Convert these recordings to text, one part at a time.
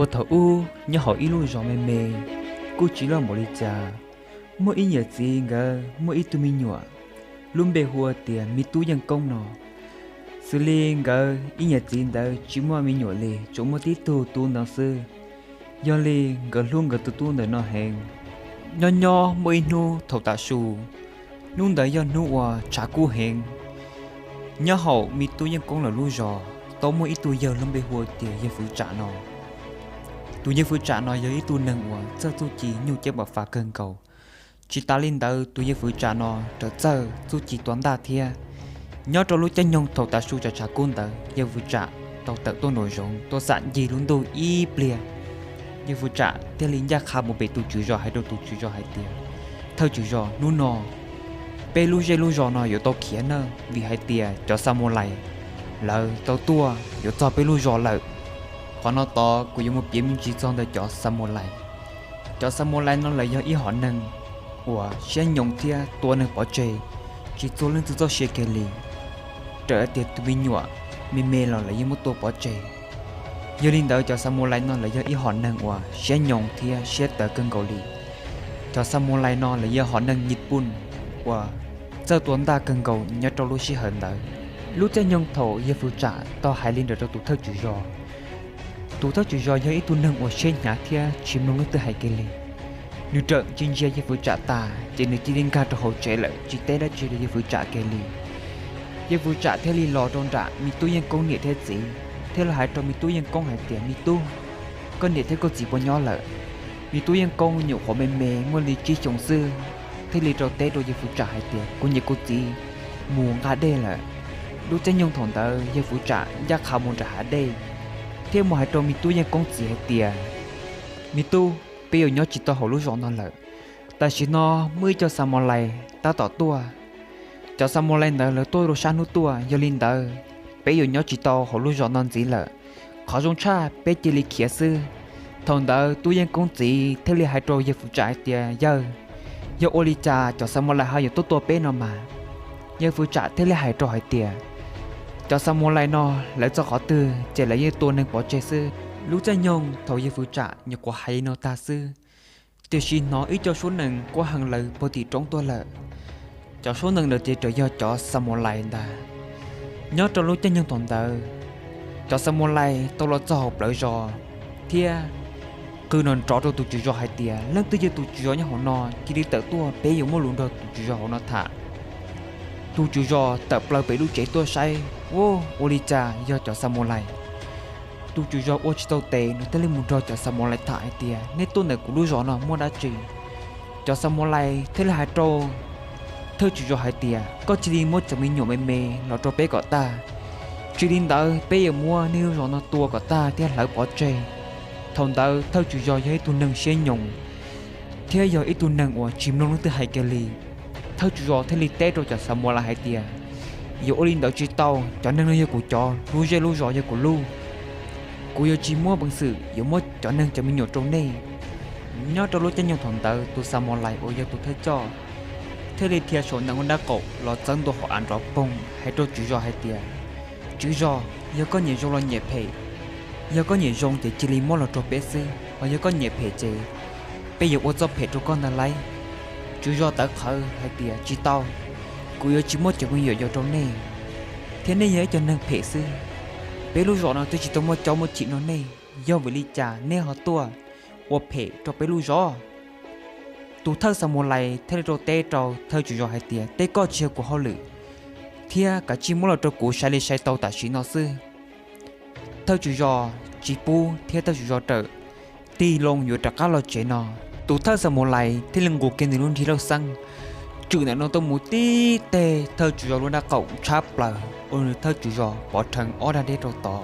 Puag thaum ub nyob hauv ib lub zos me me, kuj tsis loj npaum li cas, muaj ib niam txiv nkawd muaj ib tug me nyuam, lub npe hu ua tias Me Tub Yeej Koob no. Xws li nkawd ib niam txiv ntawd tsis muaj me nyuam li, tsuas muaj tib tug tub ntawd xwb. Yog li nkawd hlub nkawd tus tub ntawm no heev. Nyob nyob muaj ib hnub thaum tav su, hnub ntawd yog hnub uas tshav kub heev. Nyob hauv Me Tub Yeej Koob lawv lub zos tau muaj ib tug yawg lub npe hu ua tias yawg Fwv Tsam no. Tus yawg Fwv Tsam no yog ib tug neeg uas txawj txuj ci nyuj ceeb npam fas kawg nkaus. Tsis tas li ntawd, tus yawg Fwv Tsam no raws txawj txuj ci tua ntaj thiab. Nyob rau lub caij nyoog thaum tav su tshav tshav kub ntawd, yawg Fwv Tsam tau tawm tuaj nraum zoov tuaj xam ncig lub ntuj ib pliag. Yawg Fwv Tsam thiaj li ncaj qha mus pem tus tswv zos hais rau tus tswv zos hais tias, Thawj tswv zos, hnub no peb lub zej lub zos no yuav tau khiav nawb, vim hais tias cov Xamus Lais lawv tau tuaj yuav txog peb lub zos lawm. Qhov no tod kuv yuav mus piav me ntsis txog ntawm cov Xamus Lais. Cov Xamus Lais no lawv yog ib hom neeg uas siab nyoos thiab tua neeg pov tseg, tsis txuag leej twg txoj sia kiag li. Raws tias tus me nyuam me me los lawv yeej muab tua pov tseg. Yog li ntawd cov Xamus Lais no lawv yog ib hom neeg uas siab nyoos thiab siab tawv kawg nkaus li. Cov Xamus Lais no lawv yog hom neeg Nyij Pooj uas txawj tua ntaj kawg nkaus nyob rau lub sij hawm ntawd. Lub caij nyoog thaum yawg Fwv Tsam tau hais li ntawd rau tus thawj tswv zos, tus thawj tswv zos yog ib tug neeg uas siab hnyav thiab tsis mloog leej twg hais kiag li. Nws raws ntsia ntsia yawg Fwv Tsam tas ces nws cia li nkag rau hauv tsev lawm, tsis teb dab tsi rau yawg Fwv Tsam kiag li. Yawg Fwv Tsam thiaj li los rau nram Me Tub Yeej Koob niam thiab txiv, thiaj los hais rau Me Tub Yeej Koob hais tias, Me tub, koj niam thiab koj txiv puas nyob lawm? Me Tub Yeej Koob nyuam qhuav me me muaj li tsib xyoos xwb, thiaj li rau teb rau yawg Fwv Tsam hais tias, Kuv niam kuv txiv mus nqa dej lawm. Lub caij nyoog thaum ntawd yawg Fwv Tsam ncaj qha mus nram hav dej, thiab mus hais rau Me Tub Yeej Koob txiv hais tias, Me tub, peb yuav nyob tsis tau hauv lub zos no lawm. Tam sim no muaj ib co Xamus Lais tab tom tuaj. Cov Xamus Lais ntawd lawv tuaj rau sab hnub tuaj, yog li ntawd peb yuav nyob tsis tau hauv lub zos no ntxiv lawm. Qhov zoo tshaj peb cia li khiav xwb. Thaum ntawd Tub Yeej Koob txiv thiaj li hais rau yawg Fwv Tsam hais tias, Yawg, yog ua li cas cov Xamus Lais ho yuav tuaj tua peb no mas? Yawg Fwv Tsam thiaj li hais rau hais tias, Cov Xamus Lais no lawv txog qhov twg ces lawv yeej tua neeg pov tseg xwb. Lub caij nyoog thaum yawg Fwv Tsam nyuam qhuav hais li no tag xwb, tiam sis hnov ib co suab nees quaj heev lawv puag tim roob tuaj lawm. Cov suab nees ntawd ces raws yog cov Xamus Lais ntag. Nyob rau lub caij nyoog thaum ntawd, cov Xamus Lais tau los txog hauv plawv zos thiab qw nrov nrov rau tus tswv zos hais tias, Leej twg yog tus tswv zos nyob hauv no, cia li tawm tuaj, peb yuav muaj lus nrog tus tswv zos hauv no tham. Tus tswv zos tawm plaws pem lub tsev tuaj saib, ua, ua li cas yog cov Xamus Lais. Tus tswv zos ua tsis tau tes, nws thiaj li mus nrog cov Xamus Lais tham hais tias, Nej tuaj ntawm kuv lub zos no muaj dab tsi? Cov Xamus Lais thiaj li hais rau thawj tswv zos hais tias, Koj cia li muab cov me nyuam me me los rau peb kom tag, tsis li ntawd peb yuav muab nej lub zos no tua kom tag thiab hlawv pov tseg. Thaum ntawd thawj tswv zos yog ib tug neeg siab nyoos thiab yog ib tug neeg uas tsis mloog leej twg hais kiag li. Thawj tswv zos thiaj li teb rau cov Xamus Lais hais tias, Yuav ua li ntawd tsis tau, cov neeg no yog kuv cov, lub zej lub zos yog kuv lub. Kuv yuav tsis muaj peev xwm yuav muab cov neeg cov me nyuam rau nej. Nyob rau lub caij nyoog thaum ntawd tus Xamus Lais uas yog tus thawj coj thiaj li dhia saum ntoo ua dab qaum los txawb ntua hauv av nrov poog hais rau tswv zos hais tias, Tswv zos, yog koj nyiam zoo los nyiam phem, yog koj nyiam zoo ces cia li muab los rau peb xwb, ho yog koj nyiam phem ces peb yuav ua txoj phem rau koj ntag lauj. Tswv zos tawv qhawv hais tias, Tsis tau, kuv yuav tsis muab cov me nyuam yuav rau nej, thiab nej yog ib co neeg phem xwb. Peb lub zos no twb tsis tau muaj caub muaj chim no nej, yog vim li cas nej ho tuaj ua phem rau peb lub zos? Tus thawj Xamus Lais thiaj li rau teb rau thawj tswv zos hais tias, Tej koj tsis yog kuv hauj lwm, thiab kav tsij muab los rau kuv sai li sai tau tam sim no xwb. Thawj tswv zos tsis pub thiab thawj tswv zos rawm tig loo yuav rov qab los tsev no. Tus thawj Xamus Lais thiaj li nqus kiag nws lub nrig lauj xeeb tswm ntawm no tuaj mus tib teg thawj tswv zos lub dab qaum tshab plaws ua nws thawj tswv zos pov rheev ob dag deb rau tod.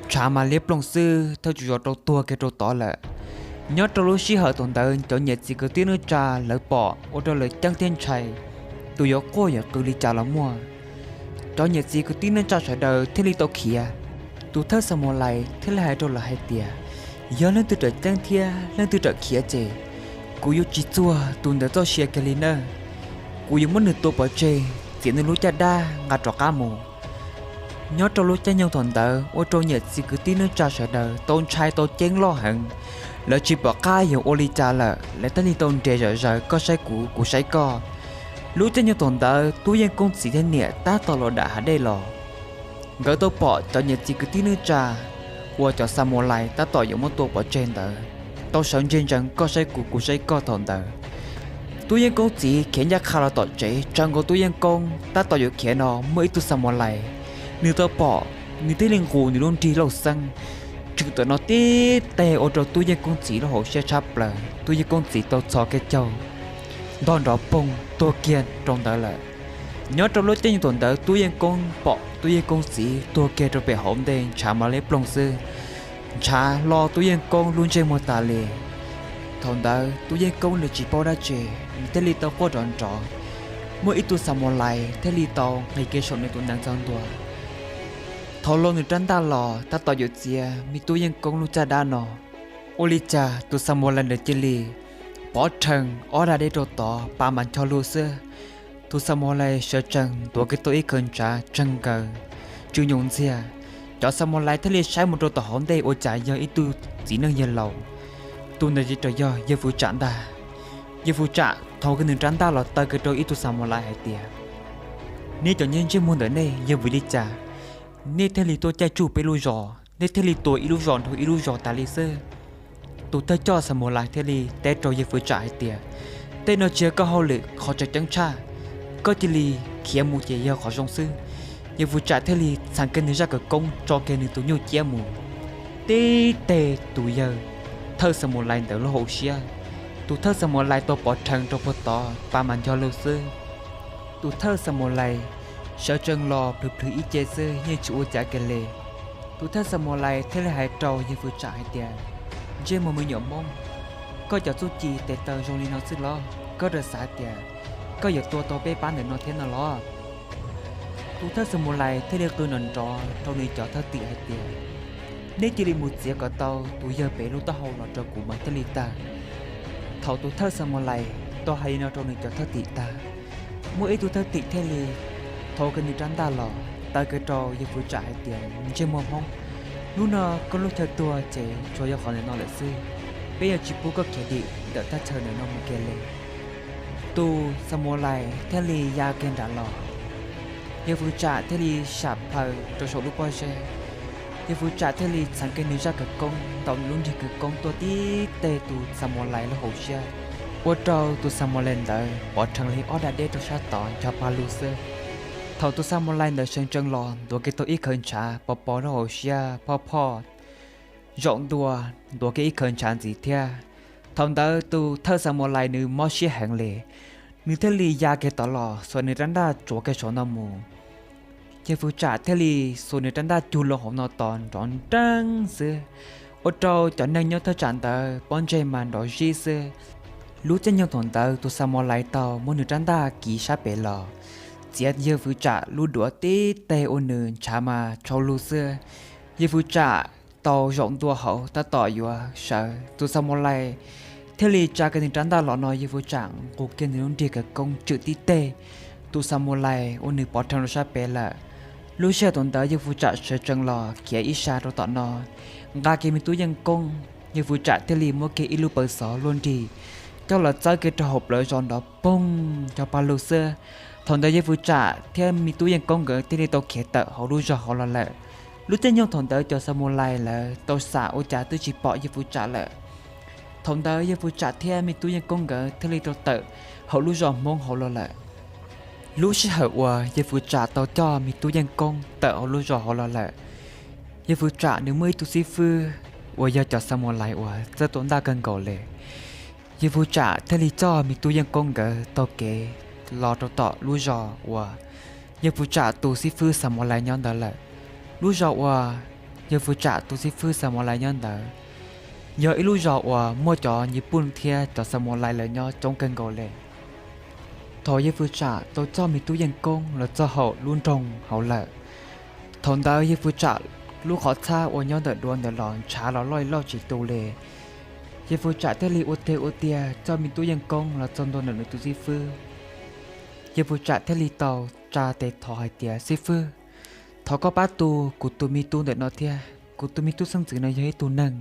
Tshav mas liab ploog xwb, thawj tswv zos rau tuag kiag rau tod lawm. Nyob rau lub sij hawm thaum ntawd cov niam txiv kwv tij neej tsa lawv pom ua rau lawv ceeb thiab ntshai, tus yuav quaj yuav qw li cas los muaj. Cov niam txiv kwv tij neej tsa sawv daws thiaj li tau khiav. Tus thawj Xamus Lais thiaj li hais rau lawv hais tias, Yog leej twg rawm ceeb thiab leej twg rawm khiav ces kuv yuav tsis txuag tus ntawd txoj sia kiag li nawb. Kuv yuav muab nws tua pov tseg, txiav nws lub caj dab nqa rov qab mus. Nyob rau lub caij nyoog thaum ntawd ua rau niam txiv kwv tij neej tsa sawv daws tau ntshai tau ceeb loj heev. Lawv tsis pom qab yuav ua li cas lawm, lawv thiaj li tau nres zom zaws koj saib kuv kuv saib koj. Lub caij nyoog thaum ntawd Tub Yeej Koob txiv thiab niam tab tom los dam hav dej los. Nkawd tau pom cov niam txiv kwv tij neej tsa uas cov Xamualais tab tom yuav muab tua pov tseg ntawd tau sawv ntseg ntsees koj saib kuv kuv saib koj thaum ntawd. Tub Yeej Koob txiv khiav ncaj qha los tom tsev, tsawv nkaus Tub Yeej Koob tab tom yuav khiav no muaj ib tug Xamualais, nws tau pom, nws thiaj li nqus nws lub nrig lauj xeeb tswm tom no tib teg ua rau Tub Yeej Koob txiv lub hauv siab tshab plaws. Tub Yeej Koob txiv tau txhos kiag caug ntog nrov poog tuag kiag rau ntawd lawm. Nyob rau lub caij nyoog thaum ntawd Tub Yeej Koob pom Tub Yeej Koob txiv tuag kiag rau pem hauv ntej ntshav mas liab ploog xwb, ntshav lo Tub Yeej Koob lub ntsej muag tas li. Thaum ntawd Tub Yeej Koob nws tsis paub dab tsi, nws thiaj li tau quaj nrov nrov. Muaj ib tug Xamualais thiaj li tau nqis kiag saum nws tus nees txog ntua. Thau lo nws rab ntaj los tab tom yuav txiav me Tub Yeej Koob lub caj dab no. Ua li cas tus Xamualais ntawd cia li pov rhees ob dag dej rau tod pa mas ncho lug xwb. Tus Xamualais sawv tsees ntuav kiag tau ib khaws ntshav tseeg nkaws tsw nyoos ntxiag. Cov Xamualais thiaj li saib mus rau tom hauv ntej ua cas yog ib tug txiv neej yawg laus. Tus ntawd ces yog yawg Fwv Tsam ntag. Yawg Fwv Tsam thau kiag nws rab ntaj los taw kiag rau ib tug Xamualais hais tias, nej cov ntsej muag ntawm nej yog vim li cas nej thiaj li tuaj caij tsuj peb lub zos, nej thiaj li tua ib lub zos nrog ib lub zos tas li xwb? Tus thawj coj Xamualais thiaj li teb rau yawg Fwv Tsam hais tias, tej no tsis yog koj hauj lwm, qhov tseem ceeb tshaj koj cia li khiav mus ces yog qhov zoo xwb. Yawg Fwv Tsam thiaj li txhais kiag nws zaj khawv koob tso kiag nws tus nyuj ciab mus tib teg tus yawg thawj Xamualais ntawd lub hauv siab. Tus thawj Xamualais tau pov rhees rau puag tod pa mas ncho lug xwb. Tus thawj Xamualais sawv tsees los plhws plhws ib ce xwb yeej tsis ua cas kiag li. Tus thawj Xamualais thiaj li hais rau yawg Fwv Tsam hais tias, ntsej muag me nyuam Hmoob, koj cov txuj ci tes taw zoo li no xwb los? Koj rov xav tias koj yuav tua tau peb pab ntawm no thiab no los? Tus thawj Xamualais thiaj li qw nrov nrov rau nws cov thwj tim hais tias, nej cia li mus txiav kom tau tus yawg pem lub taub hau los rau kuv mas thiaj li tag. Thaum tus thawj Xamualais tau hais li no rau nws cov thwj tim tag, muaj ib tug thwj tim thiaj li thau kiag nws rab ntaj los taw kiag rau yawg Fwv Tsam hais tias, ntsej muag Hmoob, hnub no koj lub chaw tuag ces tsuas yog qhov ntawm no lawm xwb. Peb yuav tsis pub koj khiav dim ntawm thaj chaw ntawm no mus kiag li. Tus Xamualais thiaj li ya kiag nram los. Yawg Fwv Tsam thiaj li sam plaws rau saum lub pob zeb. Yawg Fwv Tsam thiaj li txheev kiag nws zaj khawv koob ntaus nws lub nrig khawv koob tuaj tib teg tus Xamualais lub hauv siab, ua rau tus Xamualais ntawd pov rhees li ob dag dej rau sab tod ncho pa lug xwb. Thaum tus Xamualais ntawd sawv tsees los ntuav kiag tau ib khaws ntshav pos pos lub hauv siab phoj phoj, zaum ntua ntuav kiag ib khaws ntshav ntxiv thiab. Thaum ntawd tus thawj Xamualais nws mob siab heev li, nws thiaj li ya kiag tod los xuas nws rab ntaj tsuav kiag saum no mus. Yawg Fwv Tsam thiaj li xuas nws rab ntaj cug loo hauv no tos nrov nreeb xwb, ua rau cov neeg nyob thaj tsam ntawd pob ntseg mas nrov zib xwb. Lub caij nyoog thaum ntawd tus Xamualais tau muab nws rab ntaj kiv sab pem los, txiav Yawg Fwv Tsam lub duav tib teg ua nws ntshav mas tshau lug xwb. Yawg Fwv Tsam tau zaum ntua hauv tab tom yuav sawv, tus Xamualais thiaj li tsa kiag nws rab ntaj los no Yawg Fwv Tsam nqus kiag nws lub nrig khawv koob tswm tib teg, tus Xamualais ua nws pov rhees rau sab pem lawm. Lub sij hawm thaum ntawd Yawg Fwv Tsam sawv tsees los khiav ib sab rau tom no, nqa kiag me tub yeej koob, Yawg Fwv Tsam thiaj li muab kiag ib lub paws xov luaj nrig coj los txawb kiag rau hauv plawv zos nrov poog ncho pa lug xwb. Thaum ntawd Yawg Fwv Tsam thiab me tub yeej koob nkawd thiaj li tau khiav tawm hauv lub zos hauv los lawm. Lub caij nyoog thaum ntawd cov Xamualais lawv tau xam ua cas twb tsis pom Yawg Fwv Tsam lawm. Thaum ntawd Yawg Fwv Tsam thiab me tub yeej koob nkawd thiaj li tau tawm hauv lub zos Hmoob hauv los lawm. Lub sij hawm uas Yawg Fwv Tsam tau coj me tub yeej koob tawm hauv lub zos hauv los lawm, Yawg Fwv Tsam nws muaj ib tug xib fwb uas yog cov Xamualais uas txawj tua ntaj kawg nkaus li. Yawg Fwv Tsam thiaj li coj me tub yeej koob nkawd taug kev los rau tom lub zos uas Yawg Fwv Tsam tus xib fwb Xamualais nyob ntawd lawm. Lub zos uas Yawg Fwv Tsam tus xib fwb Xamualais nyob ntawd yog ib lub zos uas muaj cov Nyij Pooj thiab cov Xamualais lawv nyob coob kawg nkaus li. Thaum Yawg Fwv Tsam tau coj me tub yeej koob los txog hauv lub nroog hauv lawm, thaum ntawd Yawg Fwv Tsam lub qhov txhab uas nyob ntawm duav ntawd los ntshav los loj li loj tsis tu li. Yawg Fwv Tsam thiaj li ua tiag ua tiag coj me tub yeej koob los txog ntua ntawm nws tus xib fwb. Yawg Fwv Tsam thiaj li tau tsa tes thov hais tias, xib fwb, Thov koj pab tu kuv tus me tub ntawm no thiab. Kuv tus me tub xeeb ntxwv no yog ib tug neeg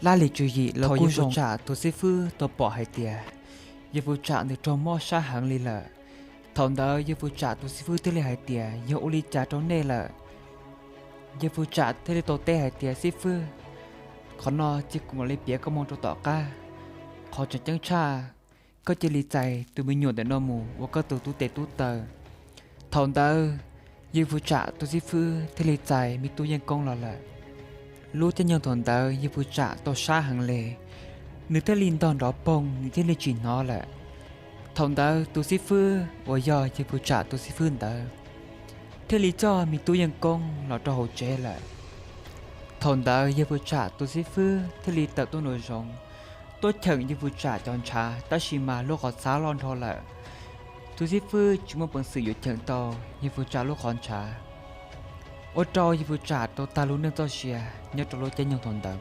laj lim tswv yim los kuj zoo. Yawg Phu Tsam tus xib fwb tau pom hais tias yawg Phu Tsam nws raug mob sab heev li lawm. Thaum ntawd yawg Phu Tsam tus xib fwb thiaj li hais tias, yog ua li cas rau nej lawm? Yawg Phu Tsam thiaj li tau teb hais tias, xib fwb, qhov no cia kuv mam li piav koj mloog rau tom qab. Qhov tseem ceeb tshaj, koj cia li txais tus me nyuam ntawm no mus ua koj tus tub tes tub taw. Thaum ntawd yawg Phu Tsam tus xib fwb thiaj li txais me tub Yeej Koob los lawm. Lub caij nyoog thaum ntawd yawg Phu Tsam tau sab heev li, nws thiaj li ntog nrov poog, nws thiaj li tsis hnov lawm. Thaum ntawd tus xib fwb uas yog yawg Phu Tsam tus xib fwb ntawd thiaj li coj me tub Yeej Koob los rau hauv tsev lawm. Thaum ntawd yawg Phu Tsam tus xib fwb thiaj li tawm tuaj nraum zoov, tuaj cheem yawg Phu Tsam cov ntshav, tab sis mas lub qhov txhab loj nrho lawm. Tus xib fwb tsis muaj peev xwm yuav cheem tau yawg Phu Tsam lub qhov ntshav, ua rau yawg Phu Tsam tau tag lub neej txoj sia nyob rau lub caij nyoog thaum ntawd.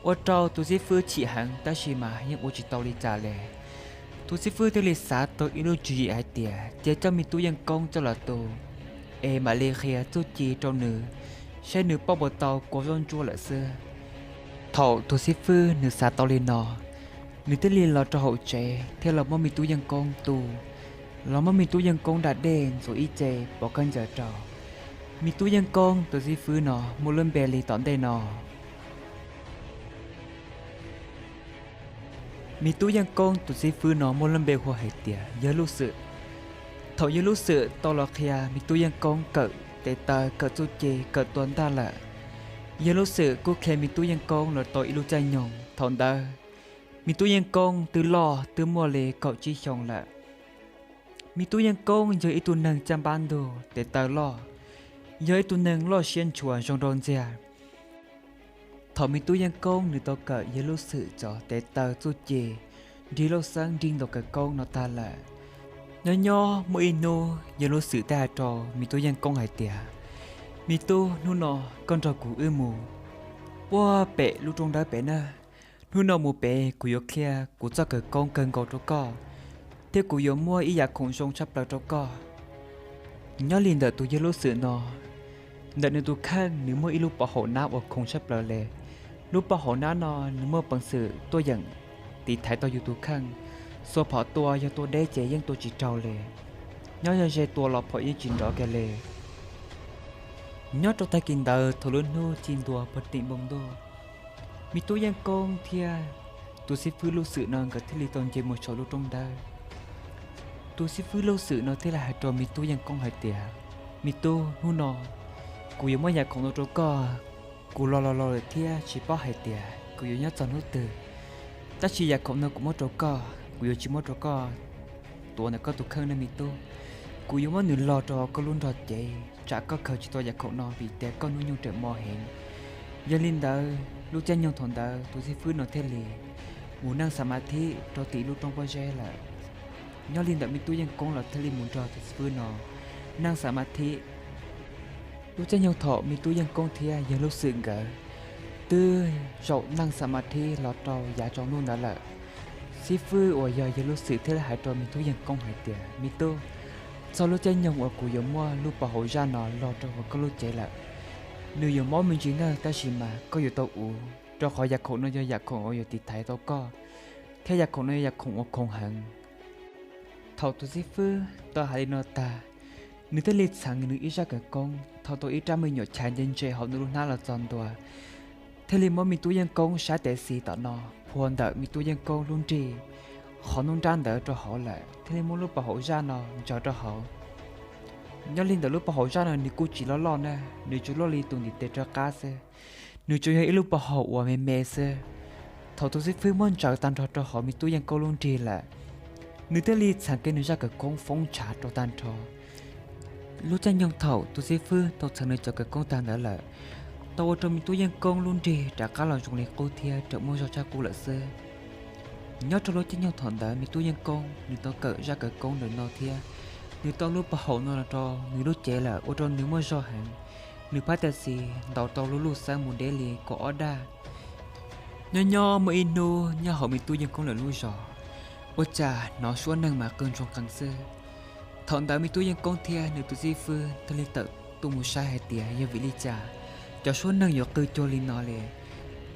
Ua rau tus xib fwb chim heev tab sis mas yeej ua tsis tau li cas li. Tus xib fwb thiaj li xav tau ib lub tswv yim hais tias cia coj me tub Yeej Koob coj los tu, es mam li qhia txuj ci rau nws, saib nws paub puas tau kua zaub ntsuab lawm xwb. Thaum tus xib fwb nws xav tau li no, nws thiaj li los rau hauv tsev thiab los muab me tub Yeej Koob tu, los muab me tub Yeej Koob da dej ntxuav ib ce pov khaub ncaws rau. Me tub Yeej Koob tus xib fwb no muaj lub npe li tom ntej no. Me tub Yeej Koob tus xib fwb no muaj lub npe hu hais tias Yawg Lub Xwm. Thaum Yawg Lub Xwm tau los qhia me tub Yeej Koob kawm tes taw, kawm txuj ci, kawm tua ntaj lawm, Yawg Lub Xwm kuj qhia me tub Yeej Koob los tau ib lub caij nyoog. Thaum ntawd me tub Yeej Koob twb loj, twb muaj li kaum tsib xyoo lawm. Me tub Yeej Koob yog ib tug neeg caj npab ntug, tes taw loj, yog ib tug neeg loj siab ntshua zoo nraug ntxiag. Thaum me tub Yeej Koob nws tau kawm Yawg Lub Xwm cov tes taw, txuj ci, nrig lauj xeeb, nrig ntaus khawv koob no tag lawm, nyob nyob muaj ib hnub Yawg Lub Xwm thiaj hais rau me tub Yeej Koob hais tias, me tub, hnub no koj nrog kuv wb mus puag pem lub rooj dawb pem na. Hnub no mus pem kuv yuav qhia kuv txoj khawv koob kawg nkaus rau koj, thiab kuv yuav muab ib yam khoom zoo tshaj plaws rau koj. Nyob li ntawm tus Yawg Lub Xwm no, ntawm nws tus kheej nws muaj ib lub pov haum nab uas khoom tshaj plaws li. Lub pov haum nab no nws muaj peev xwm tuaj yeem tiv thaiv tau yus tus kheej, xuas phom tua yog tua deb ces yeej tua tsis raug li, nyob yog ze tua los phom yeej tsis nrov kiag li. Nyob rau tag kis ntawd thaum lub hnub ci ntua puag tim npoo ntuj, me tub Yeej Koob thiab tus xib fwb Lub Xwm no nkawd thiaj li tau nce mus saum lub rooj dawb. Tus xib fwb Lub Xwm no thiaj li hais rau me tub Yeej Koob hais tias, me tub, hnub no kuv yuav muab yam khoom no rau koj. Kuv los los laus lawm thiab tsis paub hais tias kuv yuav nyob txog hnub twg, tab sis yam khoom no kuv muab rau koj, kuv yuav tsis muab rau koj tuav ntawm koj tus kheej ne me tub. Kuv yuav muab nws log rau koj lub nrog cev tsam koj khaws tsis tau yam khoom no vim tias koj hnub nyoog tseem mos heev. Yog li ntawd lub caij nyoog thaum ntawd tus xib fwb no thiaj li mus neej xam mas thib rau tim lub roob pob zeb lawm. Nyob li ntawm me tub Yeej Koob los thiaj li mus nrog tus xib fwb no neej xam mas thib. Lub caij nyoog thaum me tub Yeej Koob thiab Yawg Lub Xwm nkawd twb zaum neej xam mas thib los rau yav tsaus ntuj ntawd lawm, xib fwb uas yog Yawg Lub Xwm thiaj li hais rau me tub Yeej Koob hais tias, me tub, txog lub caij nyoog uas kuv yuav muab lub pov haum zaj no log rau hauv koj lub cev lawm. Nws yuav mob me ntsis nawb, tab sis mas koj yuav tau uv, rau qhov yam khoom no yog yam khoom uas yuav tiv thaiv tau koj, thiab yam khoom no yog yam khoom uas khoom heev. Thaum tus xib fwb tau hais li no tag, nws thiaj li txheev nws ib zaj khawv koob thau tau ib rab me nyuam chais ntse ntse hauv nws lub hnab los txog ntua, thiaj li muab me tub Yeej Koob sab tes xis tom no phua ntawm me tub Yeej Koob lub nrig qhov nruab nrab ntawd rau hauv lawm, thiaj li muab lub pov haum zaj no ntsaws rau hauv. Nyob li ntawm lub pov haum zaj no nws kuj tsis loj loj na, nws tsuas loj li tus ntiv tes rov qab xwb. Nws tsuas yog ib lub pov haum uas me me xwb. Thaum tus xib fwb muab ntsaws tag nrho rau hauv me tub Yeej Koob lub nrig lawm, nws thiaj li txheev kiag nws zaj khawv koob foob ntshav rau tag nrho. Lub caij nyoog thaum tus xib fwb tau txheev nws cov khawv koob tag ntawd lawm, tau ua rau me tub Yeej Koob lub nrig rov qab los zoo li qub thiab raws muaj zog tshaj qub lawm xwb. Nyob rau lub caij nyoog thaum ntawd me tub Yeej Koob nws tau kawm zaj khawv koob ntawm no thiab nws tau lub pov haum no los rau nws lub cev lawm ua rau nws muaj zog heev. Nws phab tes xis ntaus tau lub luj xeeb mus deb li kaum ob daj. Nyob nyob muaj ib hnub nyob hauv me tub Yeej Koob lawv lub zos, ua cas hnov suab neeg mas qw ntsoog qees xwb. Thaum ntawd me tub Yeej Koob thiab nws tus xib fwb thiaj li tawm tuaj mus saib hais tias yog vim li cas cov suab neeg yuav qw cuag li no li.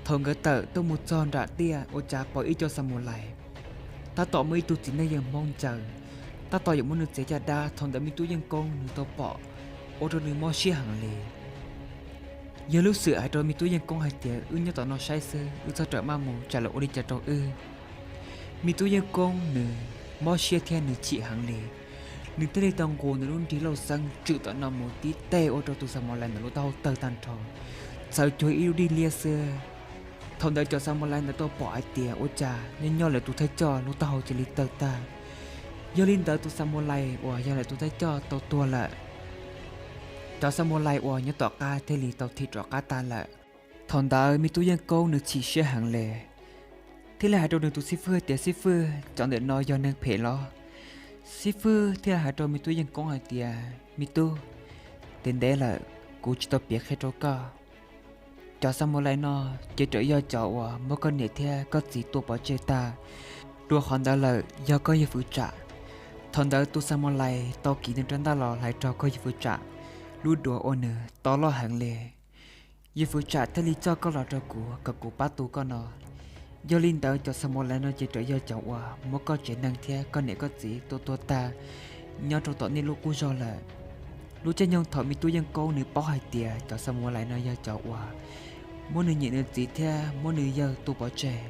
Thaum nkawd tawm tuaj mus txog nram tiaj ua cas pom ib co Xamalais, tab tom muaj ib tug txiv neej yawg Hmoob ncaws, tab tom yuav muab nws txiav caj dab. Thaum ntawd me tub Yeej Koob nws tau pom, ua rau nws mob siab heev li. Yog lub xwm hais rau me tub Yeej Koob hais tias wb nyob tom no saib xwb, wb txhob rawm maj mus tsam lawv ua li cas rau wb. Me tub Yeej Koob nws mob siab thiab nws chim heev li, nws thiaj li tau nqus nws lub nrig lauj xeeb tswm tom no mus tib teg ua rau tus Xamalais ntawd lub taub hau tawg tag nrho, txhawv cuag ib lub dij liab xwb. Thaum ntawd cov Xamalais ntawd tau pom hais tias ua cas nyob nyob lawv tus thawj coj lub taub hau cia li tawg tag. Yog li ntawd tus Xamalais uas yog lawv tus thawj coj tau tuag lawm. Cov Xamalais uas nyob tom qab thiaj li tau thim rov qab tag lawm. Thaum ntawd me tub Yeej Koob nws chim siab heev li, thiaj li hais rau nws tus xib fwb tias, xib fwb, cov ntawm no yog neeg phem los? Xib fwb thiaj hais rau me tub Yeej Koob hais tias, me tub, ntev ntev lawm kuv tsis tau piav qhia rau koj. Cov Xamalais no ces txawm yog cov uas muab koj niam thiab koj txiv tua pov tseg tag, dua qhov ntawd lawm yog koj yawg Fwv Tsam. Thaum ntawd tus Xamalais tau kiv nws rab ntaj los hlais raug koj yawg Fwv Tsam lub duav ua nws to loj heev li. Yawg Fwv Tsam thiaj li coj koj los rau kuv kom kuv pab tu koj no. Yog li ntawd cov Xamalais no ces txawm yog cov uas muab koj tsev neeg thiab koj niam koj txiv tua tuag tag nyob rau tom nej lub qub zog lawm. Lub caij nyoog thaum me tub Yeej Koob nws paub hais tias cov Xamalais no yog cov uas muab nws niam nws txiv thiab muab nws yawg tua pov tseg,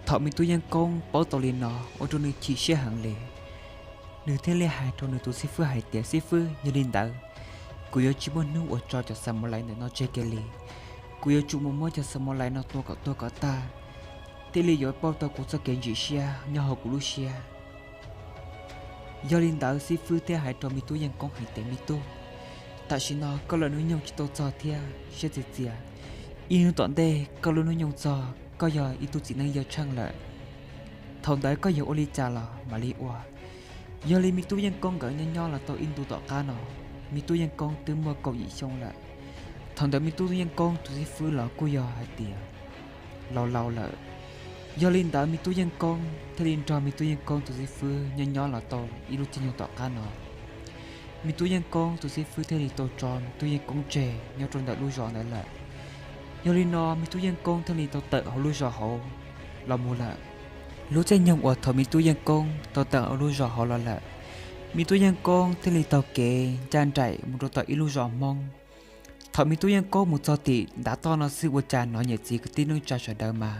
thaum me tub Yeej Koob paub tau li no ua rau nws chim siab heev li. Nws thiaj li hais rau nws tus xib fwb hais tias, xib fwb, yog li ntawd kuv yuav tsis muaj hnub uas tso cov Xamalais ntawm no tseg kiag li. Kuv yuav tsum mus muab cov Xamalais no tua kom tuag kom tag, thiaj li yuav pauj tau kuv txoj kev ntsim siab nyob hauv kuv lub siab. Yog li ntawd xib fwb thiaj hais rau me tub Yeej Koob hais tias, me tub, tam sim no koj lub hnub nyoog tsis tau txog thiab siab txias txias. Ib hnub tom ntej koj lub hnub nyoog txog, koj yog ib tug txiv neej yawg tsheej lawm. Thaum ntawd koj yuav ua li cas los mam li ua. Yog li me tub Yeej Koob nkawd nyob nyob los tau ib ntu tom qab no, me tub Yeej Koob twb muaj kaum yim xyoo lawm. Thaum ntawd me tub Yeej Koob tus xib fwb los kuj yog hais tias laus laus lawm. Yog li ntawd me tub Yeej Koob thiaj li nrog me tub Yeej Koob tus xib fwb nyob nyob los tau ib lub caij nyoog tom qab no, me tub Yeej Koob tus xib fwb thiaj li tau tso me tub Yeej Koob tseg nyob rau ntawm lub zos ntawd lawm. Yog li no me tub Yeej Koob thiaj li tau tawm hauv lub zos hauv los mus lawm. Lub caij nyoog uas thaum me tub Yeej Koob tau tawm hauv lub zos hauv los lawm, me tub Yeej Koob thiaj li taug kev ncaj nraim mus rau tom ib lub zos Hmoob. Thaum me tub Yeej Koob mus txog tim ntav toj no xwb ua cas hnov niam txiv kwv tij neej tsa sawv daws mas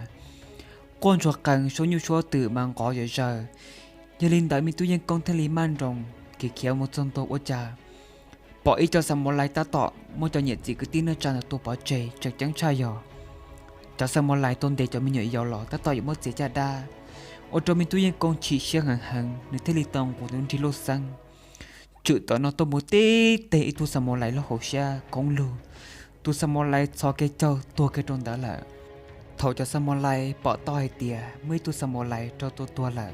quaj ntsuag qees, suab nyuj suab twm mas nqov zom zaws. Yog li ntawd me tub Yeej Koob thiaj li maj nroos khiav khiav mus txog ntua ua cas pom ib co Xamalais tab tom muab cov niam txiv kwv tij neej tsa ntawd tua pov tseg, tseem ceeb tshaj yog cov Xamalais tau ntes cov me nyuam yaus los tab tom yuav muab txiav caj dab, ua rau me tub Yeej Koob chim siab heev heev, nws thiaj li tau nqus nws nrig lauj xeeb tswm tom no tuaj mus tib teg ib tug Xamalais lub hauv siab koob lug. Tus Xamalais txhos kev caug tuag kiag rau ntawd lawm. Thaum cov Xamalais pom tau hais tias muaj ib tug Xamalais raug tua tuag lawm,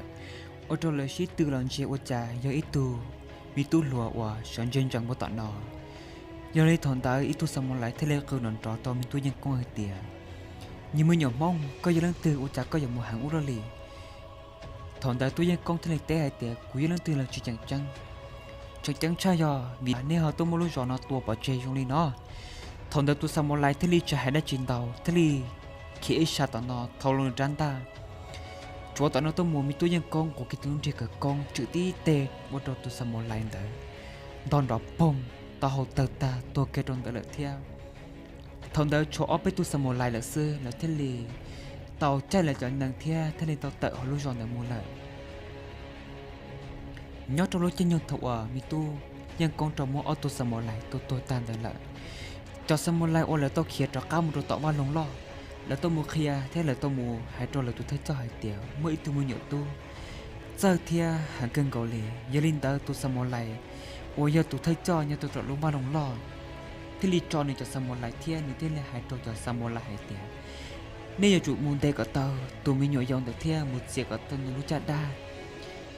ua rau lawv sib tw los ntsia ua cas yog ib tug me tub hluas uas sawv ntseg ntsees npaum tom no. Yog li thaum ntawd ib tug Xamalais thiaj li qw nrov nrov rau me tub Yeej Koob hais tias, niag me nyuam Hmoob, koj yog leej twg ua cas koj yuav mus heev ua luaj li? Thaum ntawd tub Yeej Koob thiaj li teb hais tias, kuv yog leej twg los tsis tseem ceeb, tseem ceeb tshaj yog vim nej ho tuaj muab lub zos no tua pov tseg zoo li no. Thaum ntawd tus Xamalais thiaj li tsis hais dab tsi ntau, thiaj li khiav ib sab tom no thau los nws rab ntaj, tsuav tom no tuaj mus, me tub Yeej Koob nqus kiag tus lub nrig kawg koob tswm tib teg ua rau tus Xamalais ntawd ntog nrov poog, taub hau tawg tag tuag kiag rau ntawd lawm thiab. Thaum ntawd tshuav ob peb tug Xamalais lawm xwb, lawv thiaj li tau caij lawv cov nees thiab thiaj li tau tawm hauv lub zos ntawd mus lawm. Nyob rau lub caij nyoog thaum uas me tub Yeej Koob rau muab ob tug Xamalais tua tuag tag ntawd lawm, cov Xamalais uas lawv tau khiav rov qab mus rau tom vaj loog loj, lawv tau mus qhia thiab lawv tau mus hais rau lawv tus thawj coj hais tias muaj ib tug me nyuam tub txawj thiab heev kawg nkaus li. Yog li ntawd tus Xamalais uas yog tus thawj coj nyob rau tom lub vaj loog loj thiaj li tso nws cov Xamalais thiab nws thiaj li hais rau cov Xamalais hais tias, nej yuav tsum mus ntes kom tau tus me nyuam yaus ntawd thiab mus txiav kom tau nws lub caj dab.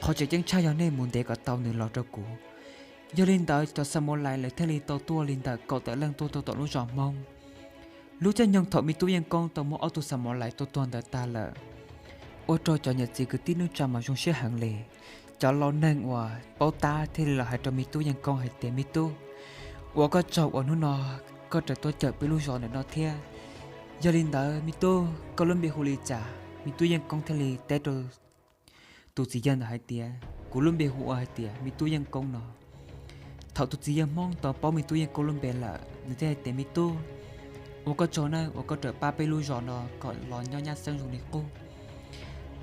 Qhov tseem ceeb tshaj yog nej mus ntes kom tau nws los rau kuv. Yog li ntawd cov Xamalais lawv thiaj li tau tuaj li ntawm kaum tawm leej tuaj rau tom lub zos Hmoob. Lub caij nyoog thaum me tub Yeej Koob tau muab ob tug Xamalais tua tuag ntawd tag lawm, ua rau cov niam txiv kwv tij neej tsa mas zoo siab heev li. Cov laus neeg uas paub tab thiaj li los hais rau me tub Yeej Koob hais tias, me tub, Ua koj tsaug uas hnub no koj raws tuaj cawm peb lub zos ntawm no thiab. Yog li ntawd me tub, koj lub npe hu li cas? Me tub Yeej Koob thiaj li teb rau tus txiv yawg ntawd hais tias, Kuv lub npe hu ua hais tias me tub Yeej Koob no. Thaum tus txiv yawg Hmoob tau paub me tub Yeej Koob lub npe lawm, nws thiaj hais tias, Me tub, ua koj tsaug nawb uas koj raws pab peb lub zos no kom los nyob nyab xeeb zoo li qub.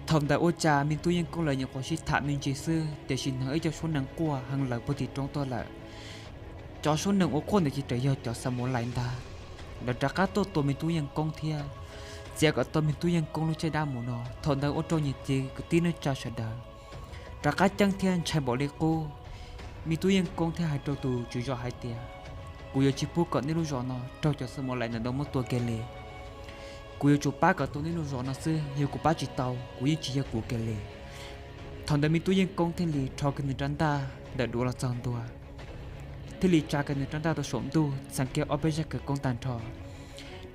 Thaum ntawd ua cas me tub Yeej Koob lawv nyuam qhuav sib tham me ntsis xwb, tiam sis hnov ib co suab nees quaj heev lawv puag tim roob tuaj lawm. Cov suab nees uas quaj ntawd ces tseem yog cov Xav Muas Lais ntag. Lawv rov qab tuaj tua me tub Yeej Koob thiab, txiav kom tau me tub Yeej Koob lub caj dab mus no. Thaum ntawd ua rau niam txiv kwv tij neej tsa sawv daws rov qab ceeb thiab ntshai npaum li qub. Me tub Yeej Koob thiaj hais rau tus tswv zos hais tias, Kuv yuav tsis pub kom nej lub zos no raug cov Xav Muas Lais ntawm no muab tua kiag li. Kuv yuav tsum pab kom tau nej lub zos no xwb, yog kuv pab tsis tau kuv yeej tsis yog kuv kiag li. Thaum ntawd me tub Yeej Koob thiaj li rho kiag nws rab ntaj ntawm duav los txog ntua, thiaj li tsa kiag nws rab ntaj rau saum ntuj txheev kiag ob peb zaj khawv koob tag nrho.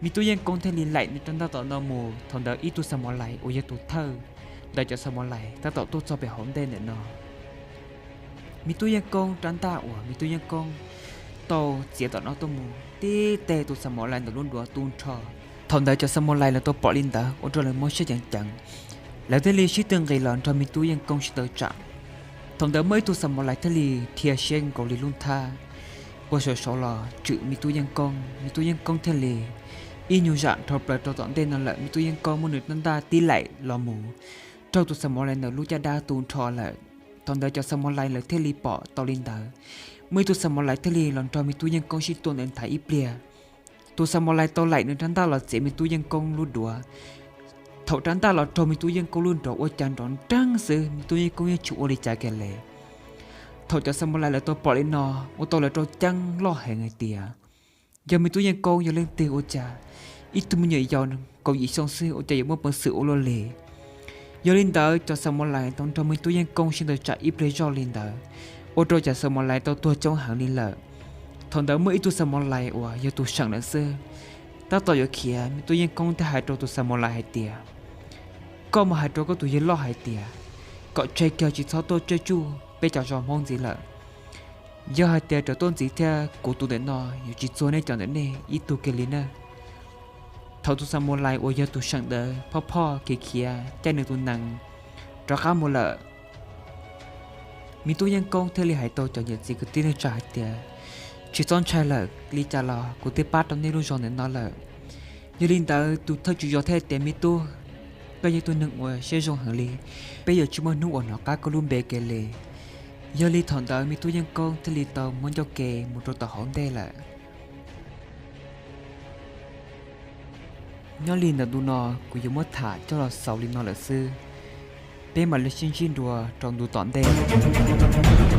Me tub Yeej Koob thiaj li laim nws rab ntaj tom no mus. Thaum ntawd ib tug Xav Muas Lais uas yog tus thawj ntawm cov Xav Muas Lais tab tom tuaj txog pem hauv ntej ntawm no. Me tub Yeej Koob rab ntaj uas me tub Yeej Koob tau txiav tom no tuaj mus tib teg tus Xav Muas Lais ntawm lub duav tu nrho. Thaum ntawd cov Xav Muas Lais lawv tau pom li ntawd ua rau lawv mob siab ceev ceev, lawv thiaj li sib tw nqis los nrog me tub Yeej Koob sib tawm tsam. Thaum ntawd muaj ib tug Xav Muas Lais thiaj li dhia siab nkaus li lub nthab ua saum saud los tswm me tub Yeej Koob. Me tub Yeej Koob thiaj li ib nyuag zam dhau plaws rau tom ntej no lawm, me tub Yeej Koob muab nws rab ntaj tib laim los mus raug tus Xav Muas Lais ntawm lub caj dab tu nrho lawm. Thaum ntawd cov Xav Muas Lais lawv thiaj li pom tau li ntawd, muaj ib tug Xav Muas Lais thiaj li los nrog me tub Yeej Koob sib tua ntawd nthav ib pliag. Tus Xav Muas Lais tau laim nws rab ntaj los txiav me tub Yeej Koob lub duav. Thaum rab ntaj los raug me tub Yeej Koob lub duav ua cas nrov nreeg xwb, me tub Yeej Koob yeej tsis ua li cas kiag li. Thaum cov Xav Muas Lais lawv tau pom li no, ua tau lawv rau ceeb loj heev hais tias, yog me tub Yeej Koob yog leej twg ua cas ib tug me nyuam yaus kaum yim xyoo xwb ua cas yuav muaj peev xwm ua luaj li. Yog li ntawd cov Xav Muas Lais tau nrog me tub Yeej Koob sib tawm tsam ib pliag zoj li ntawd, ua rau cov Xav Muas Lais tau tuag coob heev li lawm. Thaum ntawd muaj ib tug Xav Muas Lais uas yog tus seem lawm xwb, tab tom yuav khiav, me tub Yeej Koob thiaj hais rau tus Xav Muas Lais hais tias, koj mus hais rau koj tus yawg loj hais tias kom tseg kiag tsis txhob tuaj tsej tsuj peb cov zos Hmoob ntxiv lawm. Yog hais tias raws tuaj ntxiv thiab kuv tus ntawm no yuav tsis txuag nej cov ntawm nej ib tug kiag li na. Thaum tus Xav Muas Lais uas yog tus seem ntawd phoj phoj khiav khiav caij nws tus nees rov qab mus lawm, me tub Yeej Koob thiaj li hais rau cov niam txiv kwv tij neej tsa hais tias, tsis txhob ntshai lawm, li cas los kuv twb pab rau nej lub zos ntawm no lawm. Yog li ntawd tus thawj tswv zos thiaj hais tias, me tub, koj yog tus neeg uas siab zoo heev li, peb yuav tsis muaj hnub uas hnov qab koj lub npe kiag li. Yog li thaum ntawd me tub Yeej Koob thiaj li tau muab ncauj ke mus rau tom hauv ntej lawm. Nyob li ntawm ntu no kuv yuav muab tham coj los xaus li no lawm xwb. Peb mam li sib ntsib dua rau ntu tom ntej.